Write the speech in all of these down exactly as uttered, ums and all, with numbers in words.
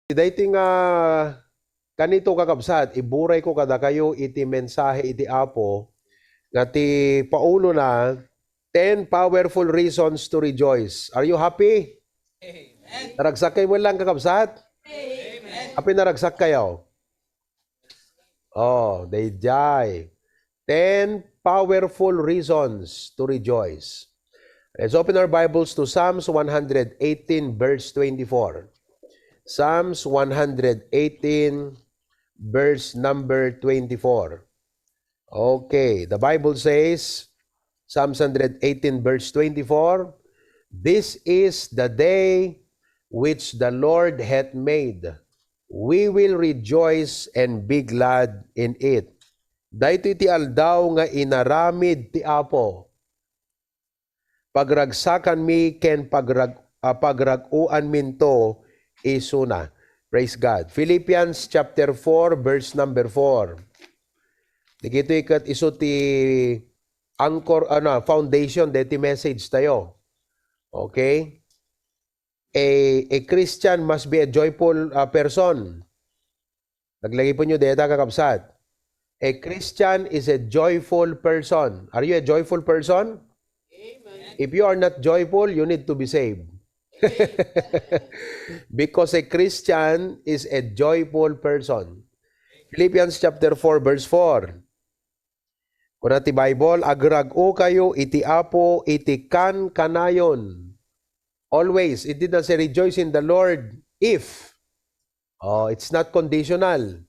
Daytoy nga kanito, kakabsat, iburayko kadakayo iti mensahe iti Apo nga ti paulona, ten powerful reasons to rejoice. Are you happy? Amen. Naragsak kayo man lang, kakabsat? Amen. Happy naragsak kayo? Oh, daydiay. Ten powerful reasons to rejoice. Let's open our Bibles to Psalms one hundred eighteen, verse twenty-four. Psalms one hundred eighteen, verse number twenty-four. Okay, the Bible says, Psalms one hundred eighteen, verse twenty-four, "This is the day which the Lord hath made. We will rejoice and be glad in it." Daytoy ti aldaw nga inaramid ti Apo. Pagragsakanmi ken pagrag-, ah, pagrag-uanminto isuna. Praise God. Philippians chapter four, verse number four. Dagitoy ket isu ti anchor, ano, foundation deti message tayo. Okay? A, a Christian must be a joyful, ah, person. Laglagipenyo deta, kakabsat. A Christian is a joyful person. Are you a joyful person? Amen. If you are not joyful, you need to be saved. Because a Christian is a joyful person. Philippians chapter four, verse four. Kuna ti Bible, "Agrag-okayo iti Apo iti kankanayon." Always, it did not say, "Rejoice in the Lord if." Oh, it's not conditional.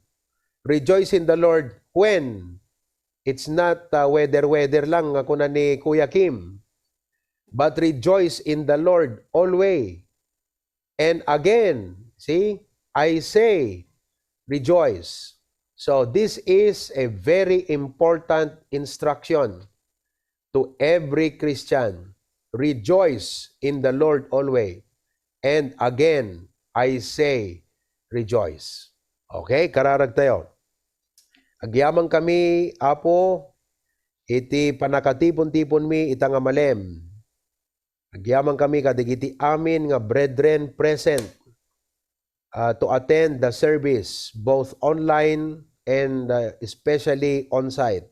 "Rejoice in the Lord when." It's not, uh, weather-weather lang nga kuna ni Kuya Kim. But rejoice in the Lord always. And again, see, I say, rejoice. So this is a very important instruction to every Christian. Rejoice in the Lord always. And again, I say, rejoice. Okay, kararag tayo. Agyaman kami, Apo, iti pannakatipon-tiponmi ita nga malem. Agyaman kami kadagiti amin nga brethren present, uh, to attend the service, both online and, uh, especially on-site.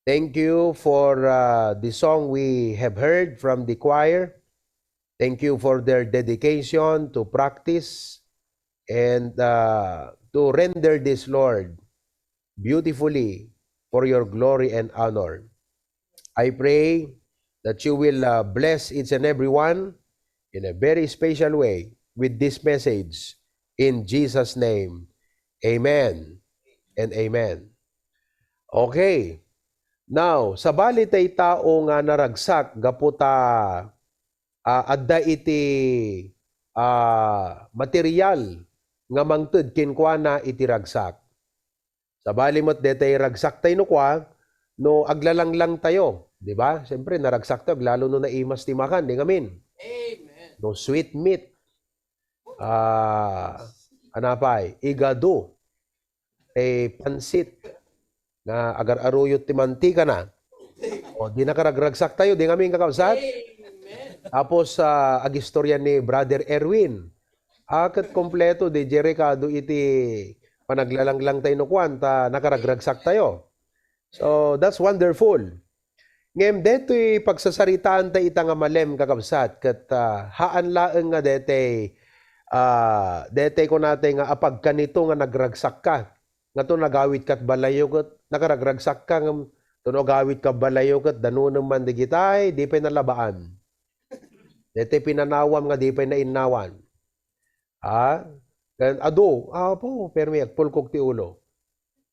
Thank you for, uh, the song we have heard from the choir. Thank you for their dedication to practice and, uh, to render this, Lord, beautifully for your glory and honor. I pray that you will, uh, bless each and every one in a very special way with this message. In Jesus' name, amen and amen. Okay. Now, sabali tay tao nga naragsak gapu ta, ah, adda iti, ah, material nga mangted kenkuana iti ragsak. Sabali met detay ragsak tayo no kua, no aglalanglang tayo, di ba? Siyempre, naragsak tayo, lalo no naimas ti makan, di ngamin. Amen. No sweet meat, ah, anapay, igado, eh, pansit, nga agar-aruyot ti mantikana. O, di nakaragragsak tayo, di ngamin, kakabsat? Amen. Tapos, ah, agistorya ni Brother Erwin. Ah, ket kompleto, di Jerry kado iti panaglalanglang tayo no kuan, ta nakaragragsak tayo. So, that's wonderful. Ngem detoy pagsasaritaan ta ita nga malem, kakabsat, ket, ah, haan laeng nga detay, ah, detay kunatay nga apagkanito nga nagragsakka. Nga to nagawid kat balayo ket nakaragragsakka ngem to no agawid kat balayo ket danunem man digitay, di pay nalabaan. Detay pinanawam nga di pay nainnawan. Ah, ken adu, apo, permi agpulkog ti ulo.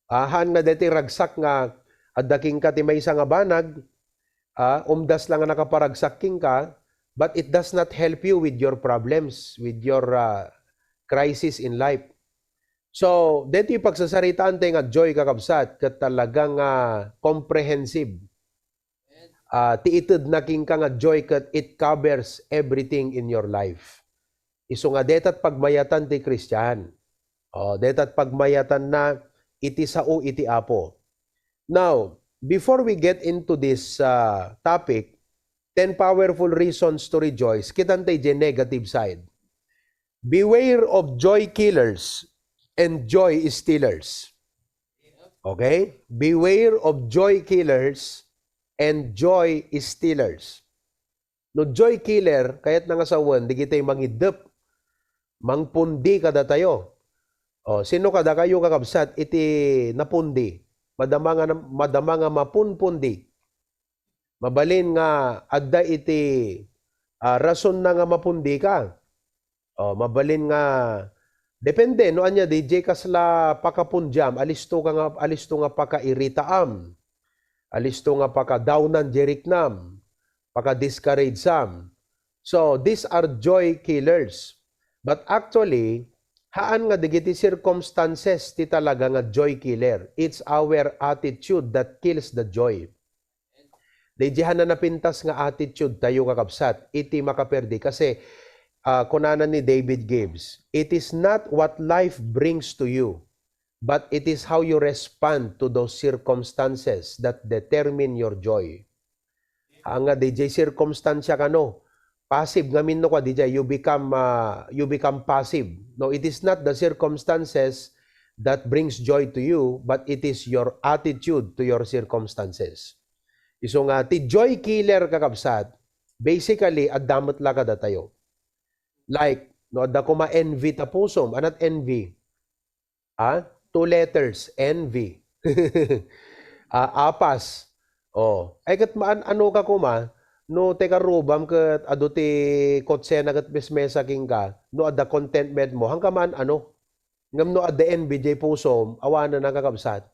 Ah, haan nga deti ragsak nga adda kenka ti maysa nga banag, ah, umdas lang nga nakaparagsak kenka, but it does not help you with your problems, with your, ah, crisis in life. So, deti pagsasaritaan tayo nga joy, kakabsat, ket talaga nga comprehensive. Ah, ti itedna kenka nga joy ket it covers everything in your life. Isu nga detat pagmayatan ti Kristian. Oh, detat pagmayatanna iti sao iti Apo. Now, before we get into this, ah, topic, ten powerful reasons to rejoice, kitan tayo diay negative side. Beware of joy killers and joy stealers. Okay? Beware of joy killers and joy stealers. No joy killer, kayatna nga sawen, digitay mangiddep, mangpundi kadatayo. O, sino kadakayo, kakabsat, iti napundi? Madama nga, madama nga mapunpundi. Mabalin nga adda iti, ah, rasonna nga mapundi ka. O, mabalin nga, depende, no, ania, D J, kasla pakapundiam, alisto ka nga, alisto nga pakairitaam, alisto nga pakadawnan di riknam, pakadiscourageam. So, these are joy killers. But actually, haan nga digiti circumstances ti talaga nga joy killer. It's our attitude that kills the joy. Daydiay a napintas nga attitude tayo, kakabsat, iti makaperdi. Kasi, ah, kunana ni David Gibbs, "It is not what life brings to you, but it is how you respond to those circumstances that determine your joy." Haan nga, daydiay circumstance kano, passive ngamin no kua, daydiay, you become, ah, you become passive. No, it is not the circumstances that brings joy to you, but it is your attitude to your circumstances. Isu nga, ti joy killer, kakabsat, basically, adda met la kadatayo. Like, no, adda koma envy ta pusom, anat envy? Ah, two letters, envy. Ah, apas. O, ay ket maan-ano ka koma, no ti karrubam ket adu ti kotsena ket mesmesa kenka, no adda contentment mo, haanka maan-ano. Ngem no adda envy diay pusom, awanen a, kakabsat.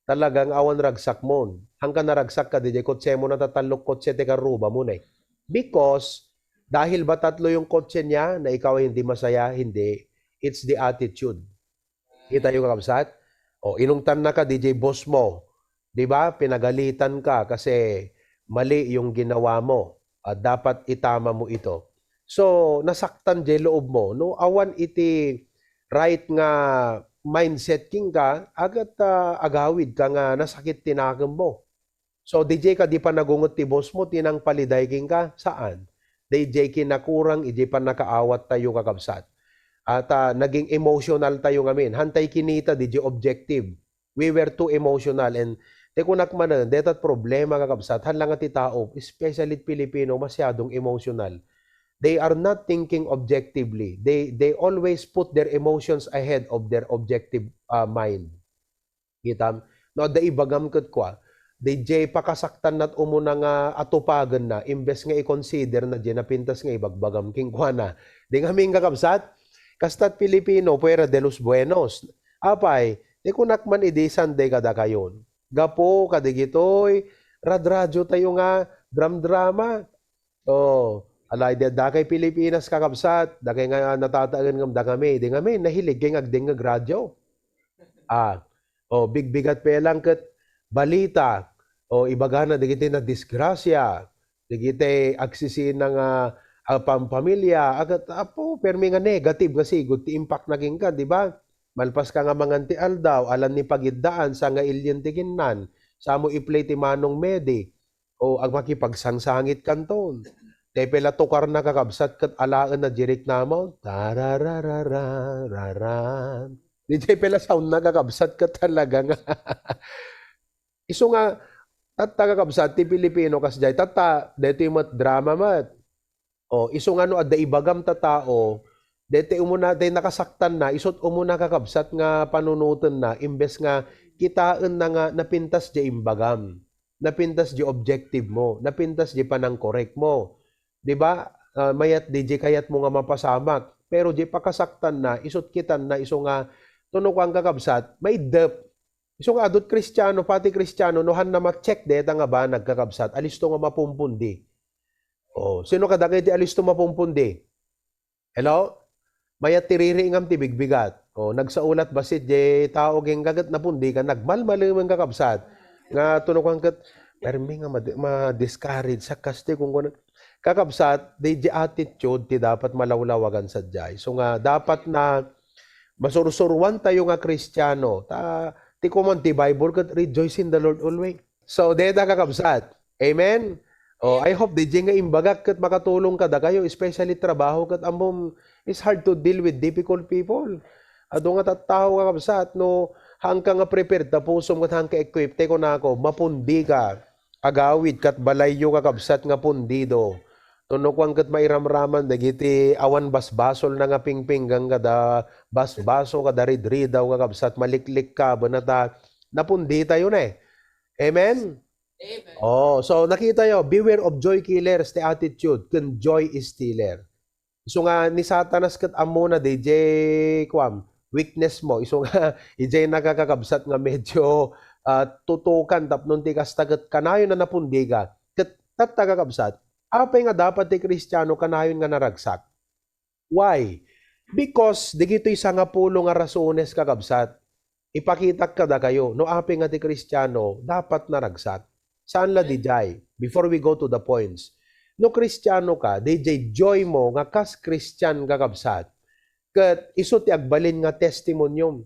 Talagang awan ragsakmon. Haanka naragsak kadi diay kotsemo, natatallok kotse ti karrubamon, eh. Because, dahil ba tatlo yung kotse niya na ikaw ay hindi masaya? Hindi. It's the attitude. Kitayo, kakabsat? O, inungtanna kadi diay boss mo. Di ba? Pinagalitan ka kasi mali yung ginawa mo. Ah, dapat itama mo ito. So, nasaktan diay loob mo, no? Awan iti right nga mindset kenka, agat, ah, agawid ka nga nasakit ti nakemmo. So, daydiay kadi panagunget ti boss mo ti nangpaliday kenka? Saan. Daydiay kinakurang idiay pannakaawat tayo, kakabsat. At, ah, naging emotional tayo ngamin. Haantay kinita daydiay objective. We were too emotional. And ti kunak manen, dayta ti problema, kakabsat, haan la nga ti tao, especially ti Pilipino, masyadong emotional. They are not thinking objectively. They, they always put their emotions ahead of their objective, ah, mind. Kitam? No, adda ibagam ket kua, daydiay pakasaktanna ti umuna nga atupagenna, imbes nga i-consider na diay napintas nga ibagbagam kenkuana. Di ngamin, kakabsat? Kasta ti Pilipino, fuera de los buenos. Apay, ti kunak man idi Sunday kadakayon, gapu kadigitoy radradiotayo nga dramdrama. O, alay, di, dakay Pilipinas, kakabsat, dakay nga natataengan ngem da ngamin, di ngamin, nahilig kay nga agdengngeg radio. Ah, o, bigbigat pay lang ket balita, o, ibagana dagiti nadisgrasia, dagiti agsisina nga, ah, pampamilya, agat, apo, permi nga negative nga sigud ti impact na kenka, di ba? Malpas ka nga mangan ti aldaw, alan ni pagiddaan, sangailien ti kinnan, samo i-play ti Manong Medi, o agmakipagsangsangitanto. Daydiay pay la tukarna, kakabsat, ket alaenna diay riknamon. Tararararararan. Daydiay pay la soundna, kakabsat, ket talaga nga. Isu nga, tatta, kakabsat, ti Pilipino kasdiay. Tatta, daytoy met drama met. O, isu nga no adda ibagam ta tao, daytoy umuna, daytoy nakasaktanna, isut' umuna, kakabsat, nga panunotenna, imbes nga kitaenna nga napintas diay imbagam, napintas diay objective mo, napintas diay panangkorek mo. Di ba? Ah, mayat diay kayatmo nga mapasamak. Pero diay pakasaktanna, isut' kitanna, isu nga, tuno kuan, kakabsat, maiddep. Isu nga adu ti Kristiano, pati Kristiano, no haanna ma-check dayta nga banag, kakabsat, alisto nga mapumpundi. O, sino kadakayo ti alisto mapumpundi? Hello? Mayat ti ririingam ti bigbigat. O, nagsao la ti bassit diay tao kenka ket napundika, nagmalmalemen, kakabsat. Nga tuno kuan ket, permi nga mad-, ma-discourage-ak, kastoy kunkuana. Kakabsat, daydiay attitude ti dapat malawlawagan sadiay. So nga, dapat na masursuroantayo nga Kristiano. Ta, ti kuman ti Bible ket, "Rejoice in the Lord always." So, dayta, kakabsat. Amen? Oh, I hope D J nga imbagak ket makatulong kadakayo, especially trabaho ket ammom, it's hard to deal with difficult people. Adu nga tattao, kakabsat, no, haanka nga prepared ta pusom ket haanka equipped, tay kunako, mapundika. Agawid ket balayyo, kakabsat, nga pundido. Tuno kuan ket mairamraman dagiti awan basbasolna nga pingpinggan kada basbaso, kada ridridaw, kakabsat, maliklikkaben ta napunditayo ne. Amen? Amen. Oh, so nakitayo, beware of joy killers, the attitude, ken joy stealer. Isu nga ni Satanas ket ammona, D J, kuam, weakness mo. Isu nga, ijay nakakakabsat nga medyo, ah, tutukan tapno ti kasta ket kanayon a napundika. Ket tatta, kakabsat, apay nga dapat ti Kristiano kanayon nga naragsak? Why? Because digitoy sangapulo nga rasones, kakabsat, ipakitak kadakayo no apay nga ti Kristiano dapat naragsak. Saan la dijay? Before we go to the points, no Kristiano ka, dijay joy mo nga kas Kristian, kakabsat, ket isu ti agbalin nga testimoniom.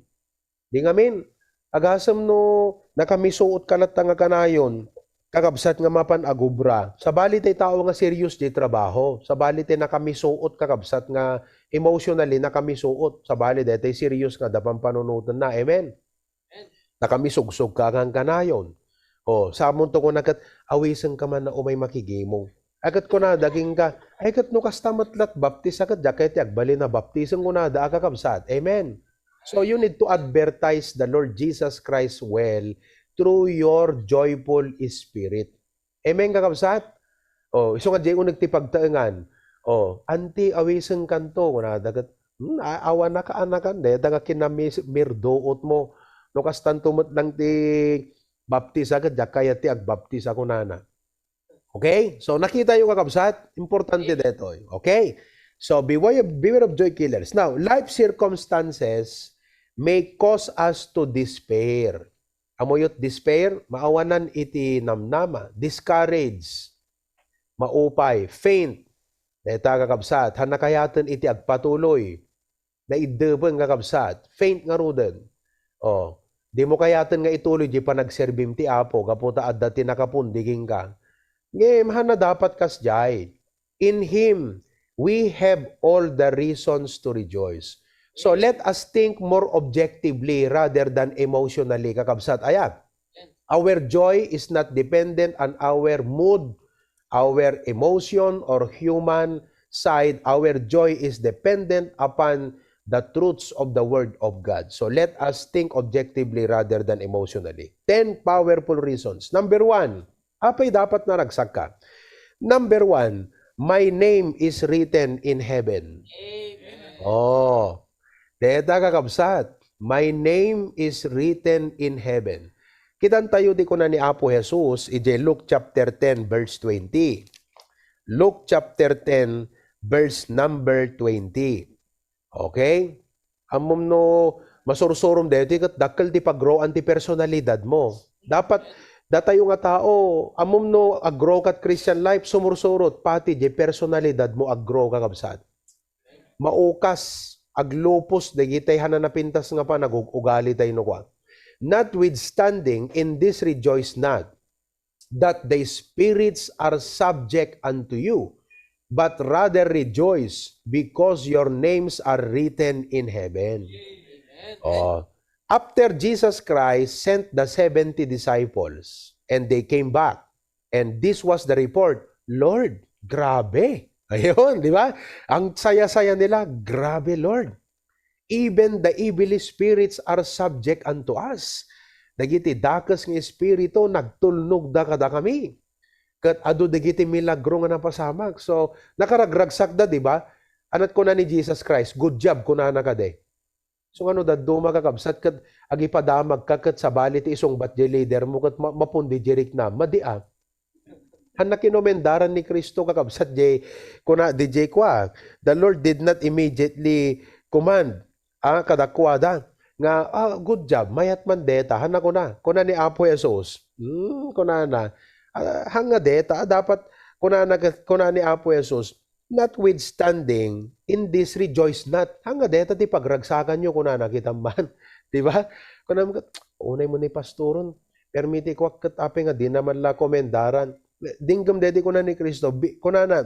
Di ngamin, agasem no nakamisuot ka latta nga kanayon, kakabsat, nga mapan agubra. Sabali tay tao nga serious di trabaho. Sabali tay nakamisuot, kakabsat, nga emotionally nakamisuot. Sabali daytoy serious nga adda pampanunotenna. Amen? Nakamisugsoga nga kanayon. O, samonto kuna ket, awisenka man a umay makigimong. Ay ket kunada kenka, ay ket no kasta met lat baptis a ket diak kayat ti agbalin a baptisem, kunada a, kakabsat. Amen. So you need to advertise the Lord Jesus Christ well through your joyful spirit. Amen, kakabsat? O, isu nga diay uneg ti pagtaengan. O, "Anti, awisenkanto," kunada ket, "Hmm, a-, awan nakaanakan, dayta nga kinamis-, mirduot mo. No kastanto met lang ti baptis a ket diak kayat ti agbaptis a," kunana. Okay? So, nakitayo, kakabsat? Importante detoy. Okay? So, beware, beware of joy killers. Now, life circumstances may cause us to despair. Amoyot despair, maawanan iti namnama, discourage, maupay, faint. Dayta, kakabsat, haanna kayaten iti agpatuloy. Naiddepen, kakabsat, faint ngaruden. O, dimo kayaten nga ituloy diay panagserbim ti Apo gapu ta adda ti nakapundi kenka. Ngem, haanna dapat kasdiay. In Him, we have all the reasons to rejoice. So, let us think more objectively rather than emotionally, kakabsat. Aya, our joy is not dependent on our mood, our emotion, or human side. Our joy is dependent upon the truths of the Word of God. So, let us think objectively rather than emotionally. Ten powerful reasons. Number one, apay dapat naragsakka? Number one, "My name is written in heaven." Amen. Oh, deta, kakabsat, "My name is written in heaven." Kitantayo ti kuna ni Apo Jesus idiay Luke chapter ten, verse twenty. Luke chapter ten, verse number twenty. Okay? Ammom no masursurom daytoy ket dakkel ti pag-growan ti personalidad mo. Dapat datayo nga tao, ammom no ag-grow kat Christian life, sumursurot pati diay personalidad mo ag-grow, kakabsat. Maukas, aglupos dagiti haanna napintas nga panagug-ugali tayo no kua. "Notwithstanding, in this rejoice not, that the spirits are subject unto you, but rather rejoice because your names are written in heaven." Amen. Oh, after Jesus Christ sent the seventy disciples, and they came back, and this was the report, "Lord, grabe." Ayun, di ba? Ang saya-saya nila, "Grabe, Lord. Even the evil spirits are subject unto us." Dagiti dakes nga espiritu, nagtulnogda kadakami. Ket adu dagiti milagro nga napasamak. So, nakaragragsakda, di ba? Ania ti kuna ni Jesus Christ, "Good job," kunana kadi. So, ngano dadduma, kakabsat, ket agipadamagka ket sabali ti isungbat diay leader mo ket ma-, mapundi diay riknam? Madi a. Haanna kinomendaran ni Cristo, kakabsat, diay kuna, diay kua, the Lord did not immediately command, ah, kadakuada nga, "Ah, good job, mayat man deta." Haanna kuna, kuna ni Apo Jesus. Hmm, kunana, ah, haan nga deta, ah, dapat, kunana, kuna ni Apo Jesus, "Notwithstanding, in this rejoice not." Haan nga deta ti pagragsakanyo, kunana, kitam man. Di ba? Kunam ket, "Unay mo ni pastoron, permiti ko ket apay nga dina man la komendaran." Dinggem deti kuna ni Cristo, bi-, kunana,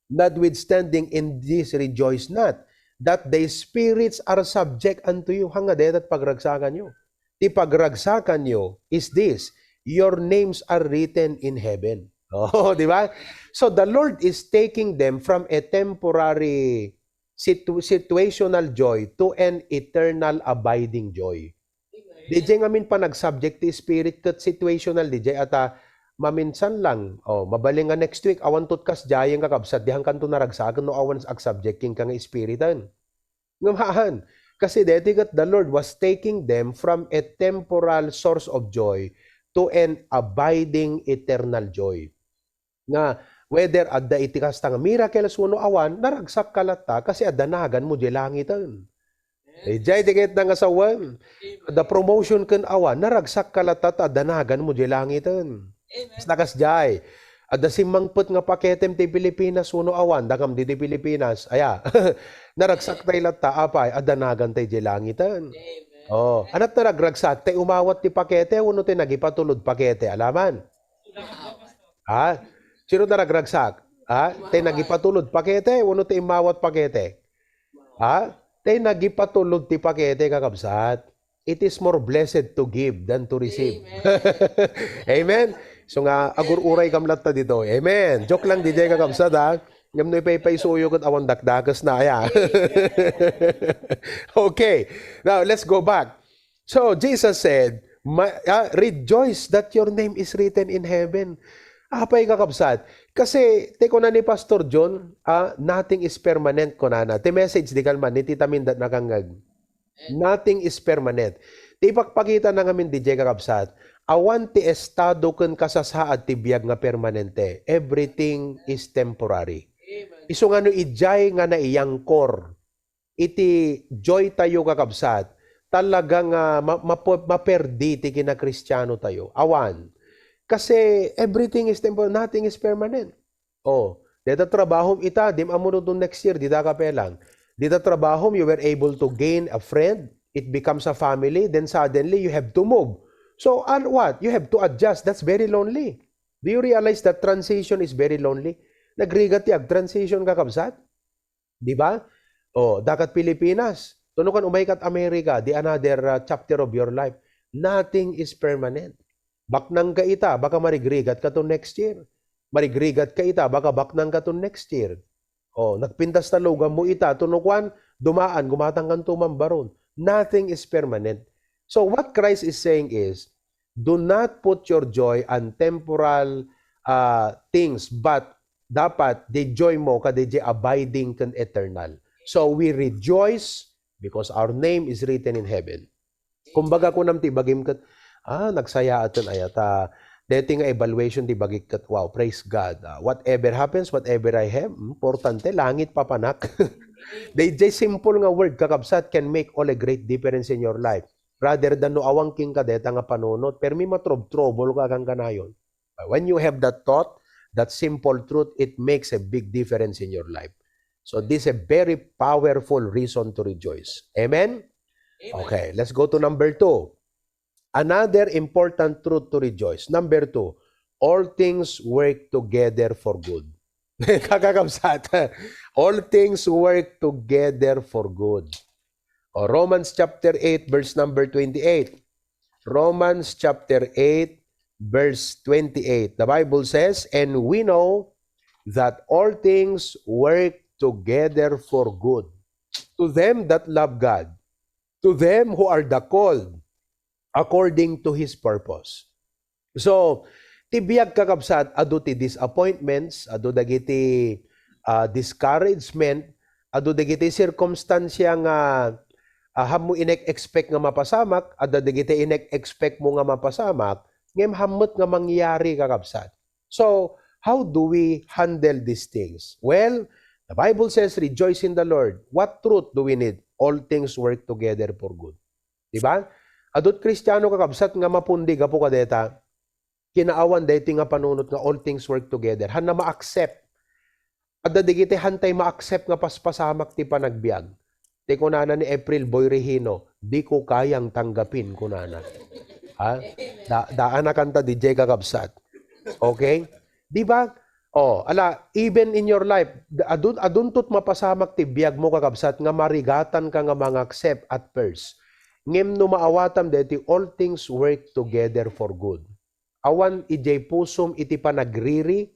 "Notwithstanding in this rejoice not, that the spirits are subject unto you." Hanga deta ti pagragsakanyo. Ti pagragsakanyo is this, "Your names are written in heaven." Oh, di ba? So the Lord is taking them from a temporary situ-, situational joy to an eternal abiding joy. Amen. Diay ngamin panagsubject ti spirit ket situational, diay ata maminsan lang. Oh, mabalin nga next week, awan tot kasdiay, kakabsat, diay kanto naragsaken no awan agsubject kenka nga spiriten. Ngem haan, kasi deti ket the Lord was taking them from a temporal source of joy to an abiding eternal joy. Nga whether adda iti kasta nga miracles wenno awan, naragsakka latta kasi adda naganmo diay langiten. Idiay ti kayatna nga sawen, adda promotion ken awan, naragsakka latta ta adda naganmo diay langiten. Amen. Kasta kasdiay, adda simmangpet nga paketem ti Pilipinas wenno awan, dakam ditoy Pilipinas. Aya, naragsakta latta, apay, adda nagantay diay langiten. Amen. Oh, ania ti naragragsak, tay umawat ti pakete wenno tay nagipatulod pakete? Alaman. Ha? Sino ti naragragsak? Ha? Tay nagipatulod pakete wenno tay immawat pakete? Ha? Tay nagipatulod ti pakete, kakabsat. It is more blessed to give than to receive. Amen. Amen? So nga, agur-uray kam latta ditoy. Amen. Joke lang, diay, kakabsat, ha? Ngem no ipaypaysuyo ket awan dakdakesna, aya. Okay. Now, let's go back. So, Jesus said, ma-, ah, "Rejoice that your name is written in heaven." Apay, kakabsat? Kasi, ti kuna ni Pastor John, ah, "Nothing is permanent," kunana. Ti message, di kalman, iti tamindat nakangngeg. Nothing is permanent. Ti ipakpakitana ngamin diay, kakabsat, awan ti estado ken kasasaad ti biag nga permanente. Everything is temporary. Isu nga no idiay nga naiyangkor iti joy tayo, kakabsat, talaga nga ma-, mapo-, maperdi ti kinakristiano tayo. Awan. Kasi everything is temporary, nothing is permanent. Oh, deta trabahom ita, dim ammo no next year, dita ka pelang. Deta trabahom, you were able to gain a friend, it becomes a family, then suddenly you have to move. So, and what? You have to adjust. That's very lonely. Do you realize that transition is very lonely? Nagrigat ti ag-transition, kakabsat? Di ba? Oh, dakat Pilipinas. Tunukan umay kat Amerika, the another, uh, chapter of your life. Nothing is permanent. Baknang ka ita, baka marigrigat ka to next year. Marigrigat ka ita, baka baknang ka to next year. Oh, nagpintas ta lugan mo ita, tunukan, dumaan, gumatang kan tumambaron. Nothing is permanent. So what Christ is saying is, do not put your joy on temporal, uh, things, but dapat di joy mo kadi di abiding ken eternal. So we rejoice because our name is written in heaven. Kumbaga, kunam ti bagim ket, ah, nagsayaaten aya ta. Deti nga evaluation ti bagik ket, wow, praise God. Ah, whatever happens, whatever I have, importante, langit papanak. Dayjay simple nga word, kakabsat, can make all a great difference in your life. Rather than no awan kenka deta nga panunot, permi matrob-trouble ka kankanayon. When you have that thought, that simple truth, it makes a big difference in your life. So this is a very powerful reason to rejoice. Amen? Amen. Okay, let's go to number two. Another important truth to rejoice. Number two, all things work together for good. Kakakabsat, all things work together for good. O, Romans chapter eight, verse number twenty-eight. Romans chapter eight, verse twenty-eight. The Bible says, "And we know that all things work together for good to them that love God, to them who are the called according to his purpose." So, ti biag, kakabsat, adu ti disappointments, adu dagiti, ah, discouragement, adu dagiti sirkumstansia nga, ah, hammo inek-expect nga mapasamak, adda dagiti inek-expect mo nga mapasamak, ngem hammet nga mangyari, kakabsat. So, how do we handle these things? Well, the Bible says, "Rejoice in the Lord." What truth do we need? All things work together for good. Di ba? Adut Kristiano, kakabsat, nga mapundi gapu kadeta, kinaawan daytoy nga panunot nga all things work together. Hanna ma-accept. Adda dagiti hantay ma-accept nga paspasamak ti panagbiag. Ti kunana ni April Boy Regino, "Di ko kayang tanggapin," kunana. Ha? Da-, daan a kanta, D J, kakabsat. Okay? Di ba? Oh, ala, even in your life, adun, aduntot mapasamak ti biagmo, kakabsat, nga marigatanka nga mangaccept at first. Ngem no maawatam deti, all things work together for good. Awan idiay pusom iti panagriri,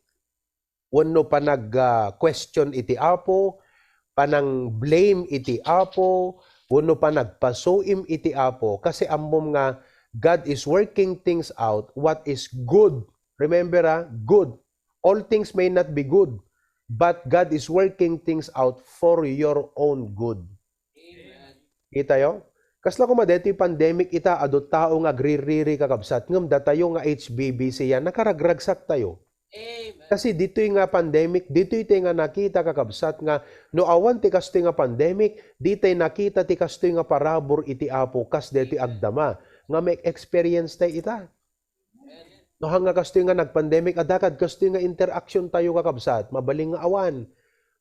wenno panag, ah, question iti Apo, panang blame iti Apo, wenno panagpasuim iti Apo, kasi ammom nga God is working things out what is good. Remember, ah, good. All things may not be good, but God is working things out for your own good. Kitayo? Kasla koma daytoy pandemic ita, adu tao nga agririri, kakabsat, ngem datayo nga H B B C yan, nakaragragsak tayo. Kasi ditoy nga pandemic, ditoy tayo nga nakita, kakabsat, nga no awan ti kastoy nga pandemic, di tayo nakita ti kastoy nga parabur iti Apo kas daytoy agdama nga may experience tayo ita. No, hanga kastoy nga nagpandemic, adda kad kastoy nga interaction tayo, kakabsat, mabalin nga awan.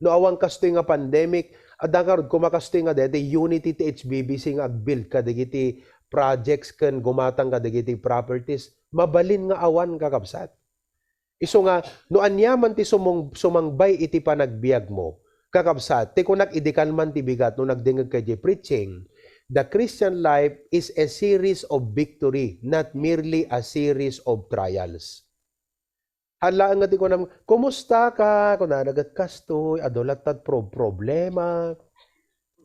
No awan kastoy nga pandemic, adda ngarud koma kastoy nga daytoy unity ti H B B C nga agbuild kadagiti projects ken gumatang kadagiti properties, mabalin nga awan, kakabsat. Isu nga, no aniaman ti sumung-, sumangbay iti panagbiagmo, kakabsat, ti kunak idi kalman ti bigat no nagdengngegka idiay preaching, the Christian life is a series of victory, not merely a series of trials. Haan laeng nga ti kunam, "Kumusta ka?" Kunana ket kastoy, adu latta ti prob-, problema.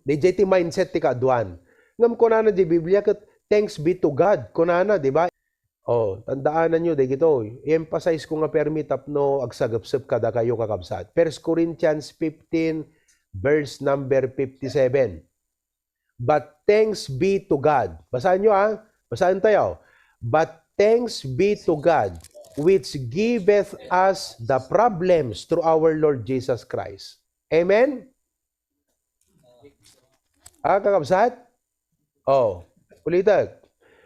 Diay ti mindset ti kaaduan. Ngem kunana diay Biblia ket, "Thanks be to God," kunana, di ba? Oh, tandaananyo dagitoy. I-emphasize ko nga permi tapno agsagepsep kadakayo, kakabsat. First Corinthians fifteen, verse number fifty-seven. "But thanks be to God." Basahan nyo, ah. Basahan tayo. "But thanks be to God, which giveth us the problems through our Lord Jesus Christ." Amen? Ah, kakabsat? Oh, ulitek.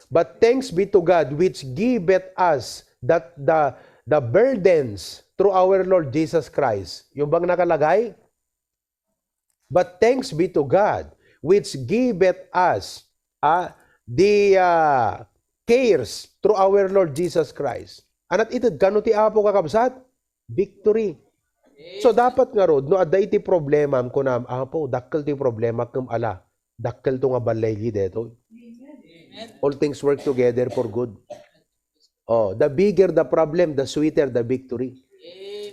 "But thanks be to God, which giveth us that the, the burdens through our Lord Jesus Christ." Yung bang nakalagay? "But thanks be to God, which giveth us, ah, the, ah, cares through our Lord Jesus Christ." Ania ti ited kano ti Apo, kakabsat? Victory. So, dapat ngarud, no adda iti problemam, kunam, "Apo, dakkel ti problema, kem ala, dakkel to nga balligi detoy. All things work together for good." Oh, the bigger the problem, the sweeter the victory.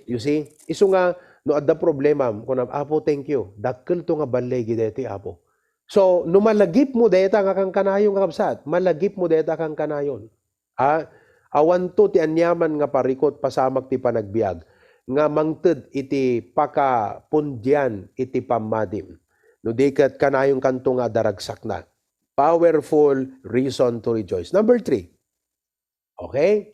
You see? Isu nga, no adda problemam, kunam, "Apo, thank you. Dakkel to nga balligi deti, Apo." So, no malagipmo deta nga kankanayon, kakabsat, malagipmo deta kankanayon. Ah, awanto ti aniaman nga parikut pasamak ti panagbiag nga mangted iti pakapundian iti pammatim. No di ket kanayonkanto nga adda ragsakna. Powerful reason to rejoice. Number three. Okay?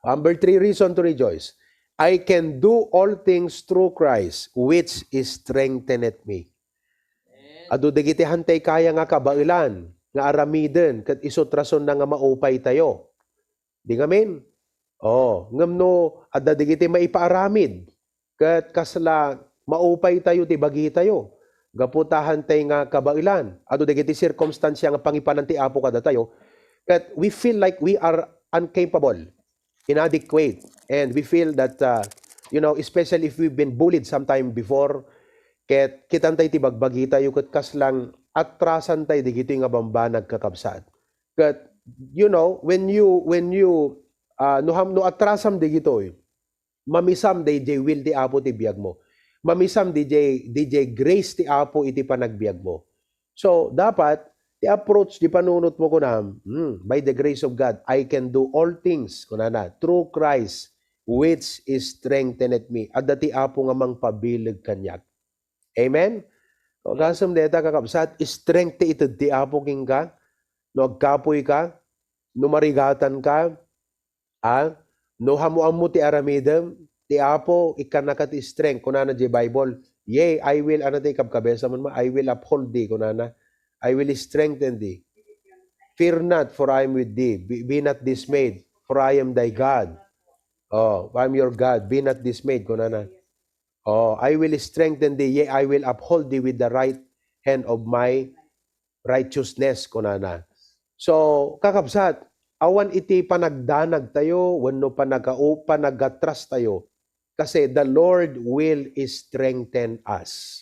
Number three reason to rejoice. "I can do all things through Christ, which strengtheneth me." Adu dagiti hantay kaya nga kabaelan, nga aramiden, ket isu ti rasonna nga maupay tayo. Di ngamin? Oh, ngem no adda dagiti maipaaramid, ket kasla maupay tayo ti bagitayo. Gapu ta hantay nga kabaelan, adu dagiti sirkumstansia nga pangipanan ti Apo kadatayo, ket we feel like we are incapable, inadequate, and we feel that, uh, you know, especially if we've been bullied sometime before, ket kitantay ti bagbagitayo ket kaslang atrasan tay digitoy nga bambanag, kakabsat. Ket, you know, when you, when you, ah, no ham-, no atrasam digitoy, mamisam daydiay will ti Apo ti biagmo. Mamisam daydiay, daydiay grace ti Apo iti panagbiagmo. So, dapat, ti approach, ti panunotmo kunam, "Hmm, by the grace of God, I can do all things," kunana, "through Christ, which is strengthened me." Adda ti Apo nga mangpabileg kaniak. Amen? O, gasem dayta, kakabsat, strength ti ited ti Apo kenka. No agkapuy ka, no marigatan ka, ah, no ammo-ammo ti aramidem, ti Apo, ikkannaka ti strength. Kunana di Bible, "Yea, I will," ano ti kabkabesa man ma, "I will uphold thee," kunana. "I will strengthen thee. Fear not, for I am with thee. Be, be not dismayed, for I am thy God. Oh, I am your God. Be not dismayed," kunana. Oh, "I will strengthen thee, yea, I will uphold thee with the right hand of my righteousness," kunana. So, kakabsat, awan iti panagdanag tayo wenno panagau-, panagatras tayo, Kasi the Lord will strengthen us.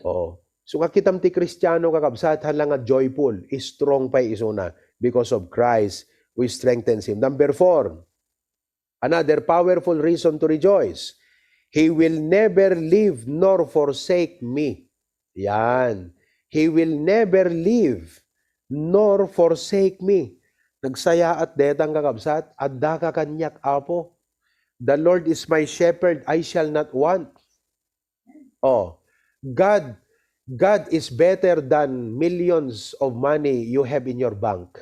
Oh. So, nga kitam ti Kristiano, kakabsat, hala nga joyful, strong pay isuna because of Christ who strengthens him. Number four, another powerful reason to rejoice. He will never leave nor forsake me. Yan. He will never leave nor forsake me. Nagsayaat detang, kakabsat, adda ka kaniak, Apo. The Lord is my shepherd, I shall not want. Oh, God, God is better than millions of money you have in your bank.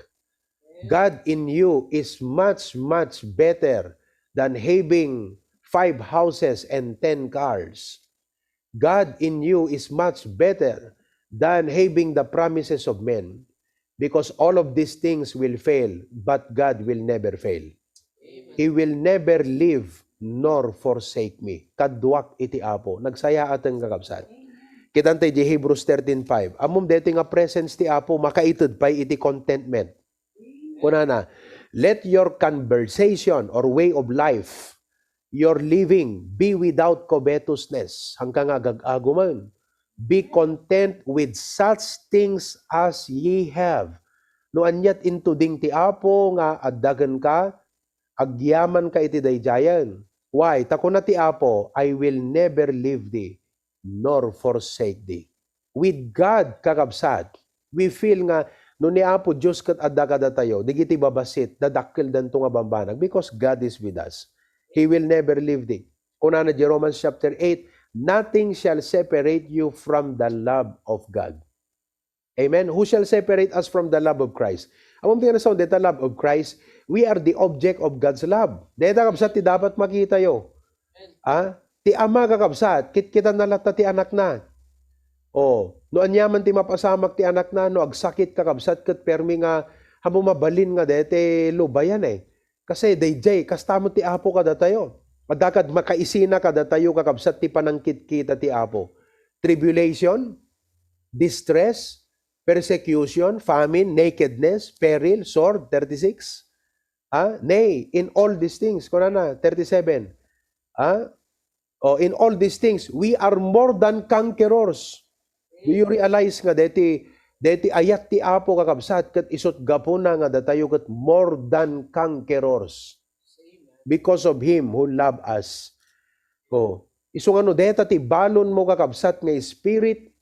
God in you is much, much better than having five houses and ten cars. God in you is much better than having the promises of men, because all of these things will fail, but God will never fail. He will never leave nor forsake me. Kaduak iti Apo. Nagsayaaten, kakabsat. Kitanta iti Hebrews thirteen five. Ammom deti nga presence ti Apo, makaited pay iti contentment. Kunana, "Let your conversation or way of life, your living, be without covetousness." Hangka nga agag-aguman. "Be content with such things as ye have." No aniat intuding ti Apo nga adda kenka, agyamanka iti daydiayen. Why? Ta kuna ti Apo, "I will never leave thee nor forsake thee." With God, kakabsat, we feel nga no ni Apo Dios ket adda kadatayo, dagiti babassit, dadakkeldanto nga bambanag because God is with us. He will never leave thee. Kunana di Romans chapter eight, "Nothing shall separate you from the love of God." Amen? Who shall separate us from the love of Christ? Ammom ti nga nasaon deta love of Christ, we are the object of God's love. Deta, kabsat, ti dapat makitayo. Ah? Ti Ama, kakabsat, kitkitanna latta ti Anakna. Oh, no aniaman ti mapasamak ti Anakna, no agsakit, kakabsat, ket permi nga, ammom, mabalin nga deti lubayan eh. Kasi daydiay, kasta met ti Apo kadatayo. Adda kad makaisina kadatayo, kakabsat, ti panangkitkita ti Apo. Tribulation, distress, persecution, famine, nakedness, peril, sword, thirty-six. Ah, nay, in all these things, kunana, thirty-seven. Ah, oh, in all these things, we are more than conquerors. Do you realize nga deti, deti ayat ti Apo, kakabsat, ket isut gapuna nga datayo ket more than conquerors because of Him who love us. Oh, isu nga no deta ti balonmo, kakabsat, nga spirit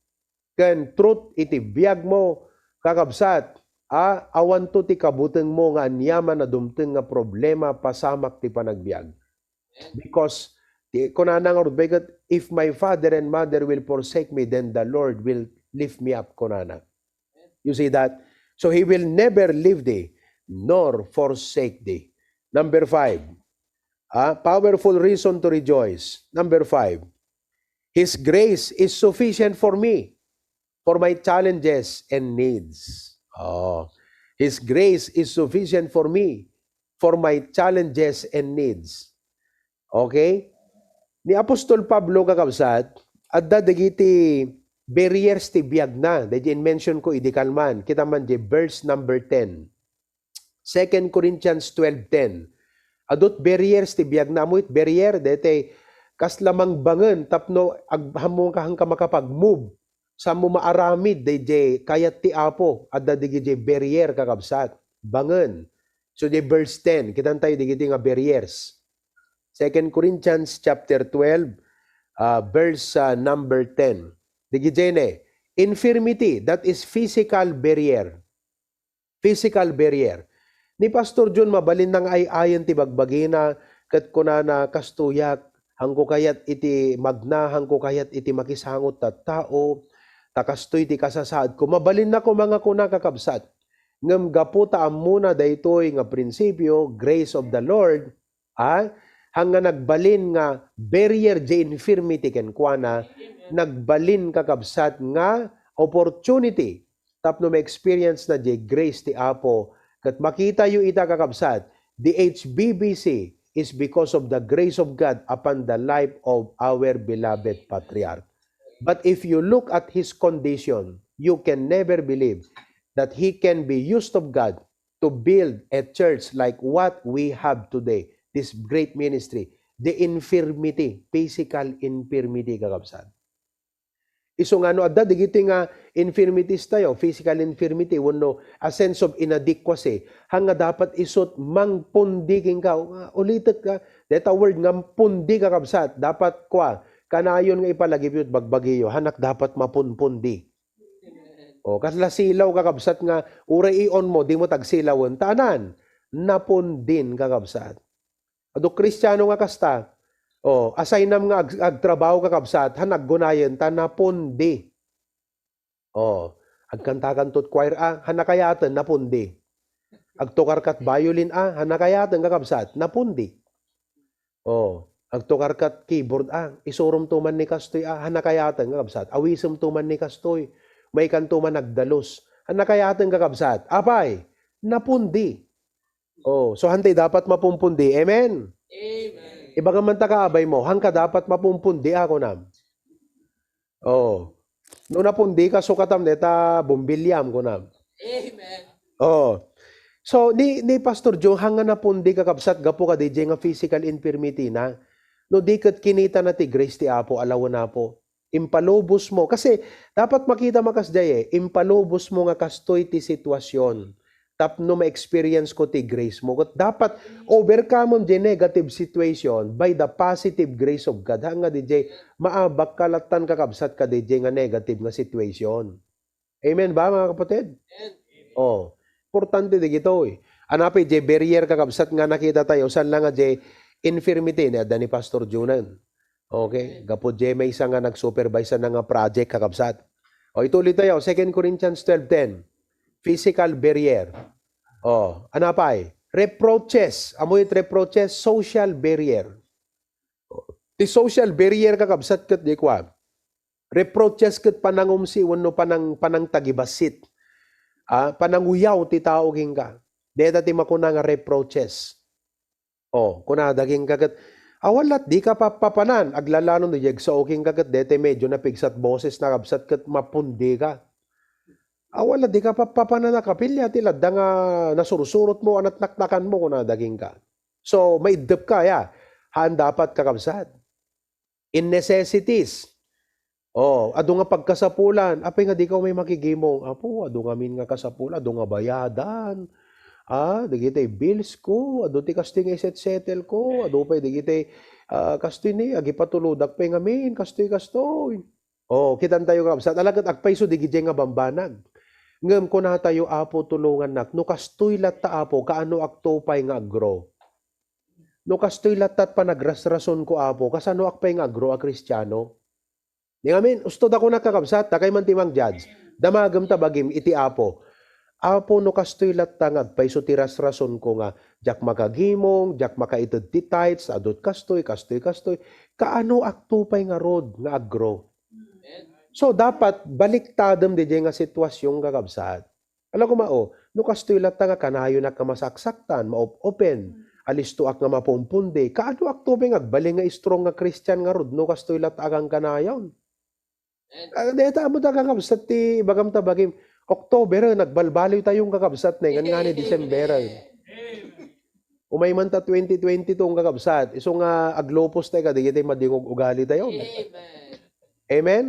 ken truth iti biagmo, kakabsat, a, awanto ti kabutengmo nga aniaman a dumteng nga problema pasamak ti panagbiag. Because, ti, kunana nga rudbay ket, "If my father and mother will forsake me, then the Lord will lift me up," kunana. You see that? So, He will never leave thee nor forsake thee. Number five, ah, powerful reason to rejoice. Number five, "His grace is sufficient for me, for my challenges and needs." Oh, "His grace is sufficient for me, for my challenges and needs." Okay? Ni Apostol Pablo, kakabsat, adda dagiti barriers ti biagna. Daydi in-mention ko idi kalman. Kita man di verse number ten. Second Corinthians twelve ten. Adut barriers ti biagna. Ammo it barrier, daytay kasla mangbangen tapno ag-, hammo ka, hangka makapag-move. Sammo maaramid dayjay kayat ti Apo. Adda dagijay barrier, kakabsat. Bangen. So, di verse ten, kitan tayo digiti nga barriers. Second Corinthians chapter twelve, ah, verse, ah, number ten. Digijay ne, infirmity, that is physical barrier. Physical barrier. Ni Pastor John, mabalin nang ay-ayen ti bagbagina, ket kunana, "Kastoyak, hangko kayat iti magna, hangko kayat iti makisangot tattao, ta kastoy ti kasasaadko." Mabalin na koma nga kuna, kakabsat. Ngem gapu ta ammona daytoy nga prinsipio, grace of the Lord, ah, hang nga nagbalin nga barrier jay infirmity kenkuana, nagbalin, kakabsat, nga opportunity tapno ma-experience na jay grace ti Apo. Ket makitayo ita, kakabsat, the H B B C is because of the grace of God upon the life of our beloved patriarch. But if you look at his condition, you can never believe that he can be used of God to build a church like what we have today, this great ministry. the infirmity, physical infirmity, kakabsat. Isu nga no adda digiti nga infirmities tayo, physical infirmity, wenno a sense of inadequacy, haan nga dapat isut' mangpundi kenka. Ulitek ka, deta word nga pundi, kakabsat, dapat kua, kanayon nga ipalagipyo, bagbagiyo, haanak dapat mapunpundi. O, kasla silaw, kakabsat, nga uray i-on mo, dimo tagsilawen. Ta anan, napundin, kakabsat. Adu Kristiano nga kasta, o, asaynam nga ag-, agtrabaho, kakabsat, haan aggunayen, ta napundi. O, agkantakan tot choir, a, haan nakayaten, napundi. Agtukar kat violin, a, haan nakayaten, kakabsat, napundi. O, agtukar kat keyboard, a, isurom to man ni kastoy, a, haan nakayaten, kakabsat, awisem to man ni kastoy, maikan to man agdalus, haan nakayaten, kakabsat, apay, napundi. O, so hantay dapat mapumpundi. Amen? Amen. Ibagam man ta kaabay mo, haanka dapat mapumpundi, a, kunam. O. No napundi ka, sukatam deta bombiliam, kunam. Amen. O. So, ni, ni Pastor Joe, haan nga napundi, kakabsat, gapu kadi jay nga physical infirmity na. No di ket kinitana ti grace ti Apo, alawen, Apo. Impalubos mo. Kasi dapat makita mo kasdiay, eh. Impalubos mo nga kastoy ti situasion tapno ma-experience ko ti grace mo. Ket dapat overcome jay negative situation by the positive grace of God. Haan nga di jay maabak ka lattan, kakabsat, kadi jay nga negative nga situation. Amen ba, mga kapatid? Amen. O, importante digitoy. Ania pay jay barrier, kakabsat, nga nakita tayo, saan lang nga jay infirmity ni adda ni Pastor Junan. Okay? Gapu jay maysa nga nag-supervise na nga project, kakabsat. O, ituloy tayo, Second Corinthians twelve ten. Physical barrier. O, ania pay? Reproaches. Ammo it reproaches, social barrier. Ti social barrier, kakabsat, ket di kua, reproaches ket panangumsi wenno panang-, panangtagibassit. A, pananguyaw ti tao kenka. Deta ti makuna nga reproaches. O, kunada kenka ket, awan lat dika pappapanan, aglalalo no diay agsao kenka ket deta medyo napigsat bosesna, kabsat, ket mapundika. Awan lat dika pappapanan a kapilya ti ladda nga nasursurotmo, a natnaknakanmo, kunada kenka. So, maiddepka, ya. Haan dapat, kakabsat. In necessities. O, adu nga pagkasapulan, apay nga dika umay makigimong? Apo, adu ngamin nga kasapulan, adu nga bayadan. A, dagiti bills ko, adu ti kastoy nga iset-settle ko, adu pay dagiti, a, kastoy ni, agipatulodak pay ngamin, kastoy, kastoy. O, kitantayo, kakabsat, ala ket agpayso dagiti nga bambanag. Ngem kunatayo, Apo, tulongannak. No kastoy latta, Apo, kaanoakto pay nga ag-grow? No kastoy latta ti panagrasrasonko, Apo, kasanoak pay nga ag-grow a Kristiano? Di ngamin, usto da kunak, kakabsat, dakay man ti mang-judge. Damagem ta bagim iti Apo. Apo, no kastoy latta nga agpayso ti rasrasonko nga diak makagimong, diak makaited ti tithes, adut kastoy, kastoy, kastoy, kaanoakto pay ngarud nga ag-grow? So, dapat baliktadem diay nga situasion, kakabsat. Ala koma, o, no kastoy latta nga kanayonak nga masaksaktan, maop-open, alistoak nga mapumpundi, kaanoakto pay nga agbalin nga strong nga Christian ngarud no kastoy latta a kankanayon? A, deta ammo ta, kakabsat, ti ibagam ta bagim. October, nagbalbaliw tayo, kakabsat, ne, ngan nga ni December. Umay man ta twenty twenty-two, kakabsat. Isu nga aglupos tayo, kadagiti madingog ugali tayo. Amen? Amen?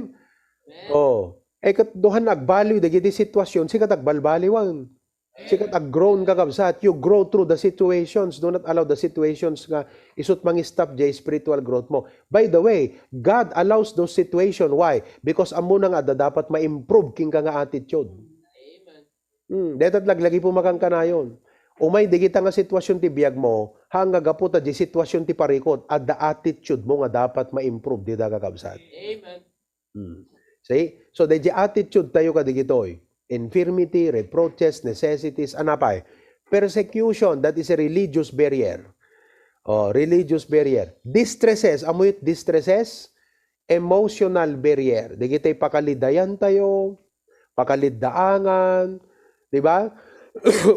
Amen. O. E, ket duhan agbaliw dagiti situasion, sika ti agbalbaliwan. Sika ti ag-grown, kakabsat. You grow through the situations. Do not allow the situations nga isut mangistop jay spiritual growth mo. By the way, God allows those situation. Why? Because ammona nga adda dapat ma-improve kenka nga attitude. Amen. Hmm, deta ti laglagipo makankanayon. Umay dagita nga situasion ti biag mo, haan nga gapu ta jay situasion ti parikut, adda attitude mo nga dapat ma-improve dita, kakabsat. Amen. Hmm. See? So, dayjay attitude tayo kadigitoy. Infirmity, reproaches, necessities, ania pay? Persecution, that is a religious barrier. O, religious barrier. Distresses, ammo it distresses? Emotional barrier. Dagitay pakalidayan tayo, pakaliddaangan, di ba?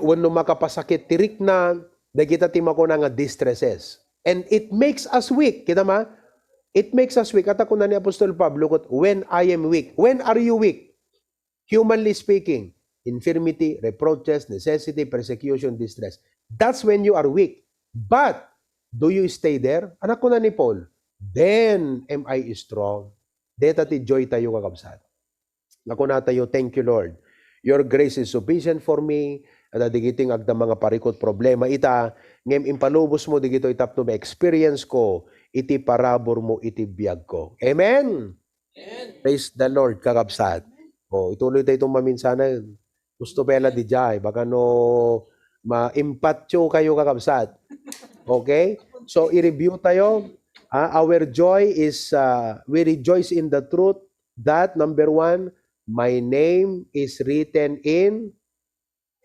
Wenno makapasakit ti rikna, dagita ti makuna nga distresses. And it makes us weak. Kita ma? It makes us weak. Ata kuna ni Apostol Pablo ket, "When I am weak." When are you weak? Humanly speaking, infirmity, reproaches, necessity, persecution, distress. That's when you are weak. But Do you stay there? Ania kuna ni Paul, "Then am I strong." Deta ti joy tayo, kakabsat. Nga kunatayo, "Thank you, Lord. Your grace is sufficient for me." Adda dagiti nga agda nga parikut problema ita, ngem impalubos mo dagitoy tapno ma-experience ko iti parabur mo iti biag ko. Amen? Amen. Praise the Lord, kakabsat. O, ituloy tayo itong maminsanan. Gusto pela di jay, baka no ma-impatyo kayo, kakabsat. Okay? So, i-review tayo. Ah, our joy is, ah, we rejoice in the truth that, number one, my name is written in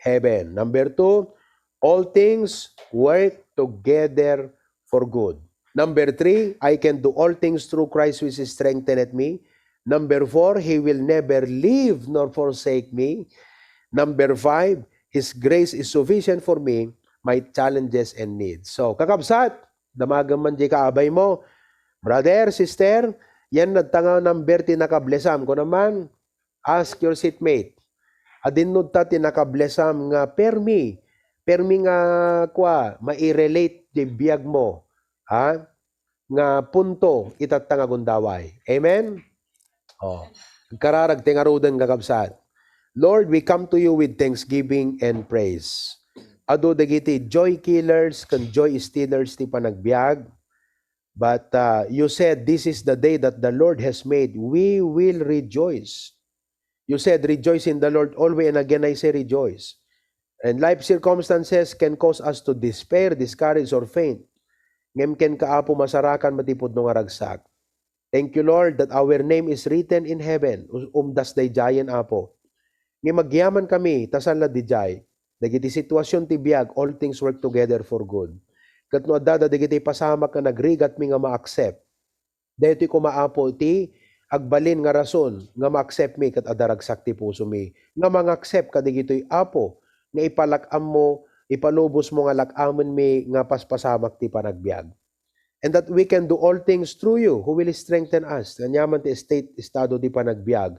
heaven. Number two, all things work together for good. Number three, I can do all things through Christ which strengtheneth me. Number four, He will never leave nor forsake me. Number five, His grace is sufficient for me, my challenges and needs. So, kakabsat, damagen man di kaabay mo. Brother, sister, yan nagtanga number ti nakablesam. Kuna man, ask your seatmate. Adinno ta ti nakablesam nga permi, permi nga kua, mai-relate ti biag mo, ha? Nga punto itatta nga gundaway. Amen? Oh. Agkararag ti ngaruden, kakabsat. Lord, we come to you with thanksgiving and praise. Adu dagiti joy killers ken joy stealers ti panagbiag. But, uh, you said, "This is the day that the Lord has made. We will rejoice." You said, "Rejoice in the Lord always," and again I say, "Rejoice." And life circumstances can cause us to despair, discourage, or faint. Ngem kenka, Apo, masarakan met ti pudno nga ragsak. Thank you, Lord, that our name is written in heaven. U-, umdas daydiayen, Apo. Ngem agyaman kami, ta saan la daydiay. Dagiti situasion ti biag, all things work together for good. Ket no adda dagiti pasamak nga nagrigatmi nga ma-accept, daytoy koma, Apo, ti agbalin nga rason nga ma-accept mi ket adda ragsak ti pusomi nga mangaccept kadagitoy, Apo, nga ipalak-ammo, ipalubosmo nga lak-amenmi nga paspasamak ti panagbiag. And that we can do all things through you who will strengthen us. Ania man ti state, estado ti panagbiag,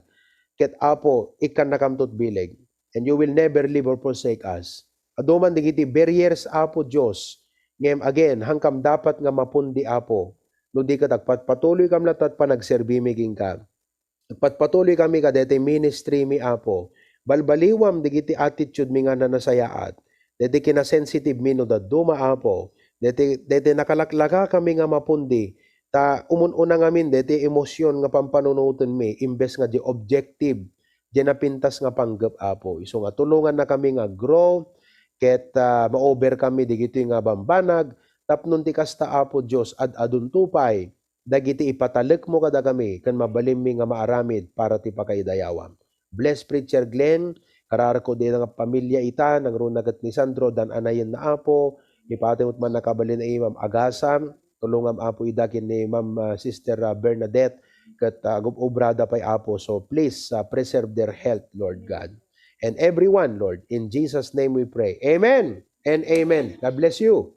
ket, Apo, ikkannakamto ti bileg. And you will never leave or forsake us. Adu man dagiti barriers, Apo Dios. Ngem again, haankam dapat nga mapundi, Apo. No di ket agpatpatuloykam latta ti panagserbimi kenka. Agpatpatuloy kami kadaytoy ministry mi, Apo. Balbaliwam dagiti attitude mi nga nanasayaat. Daytoy kinasensitive mi no dadduma, Apo. Daytoy, daytoy nakalaklaka kami nga mapundi. Ta umun-una ngamin daytoy emosion nga pampanunoten mi imbes nga di objective, di napintas nga panggep, Apo. Isu nga tulonganna kami nga grow ket, ah, ma-overcome mi dagitoy nga bambanag tapno ti kasta, Apo Dios, ad-adunto pay dagiti ipatalekmo kadakami ken mabalinmi nga maaramid para ti pakaidayawam. Bless Preacher Glenn, kararagko dita nga pamilia ita, nangruna ket ni Sandro, dan-anayenna, Apo, ipatay met man nakabalin a imam agasam, tulongam, Apo, ida ken ni Ma'am, ah, Sister, ah, Bernadette, ket, ah, agub-obrada pay, Apo. So please, ah, preserve their health, Lord God. And everyone, Lord, in Jesus' name we pray. Amen and amen. God bless you.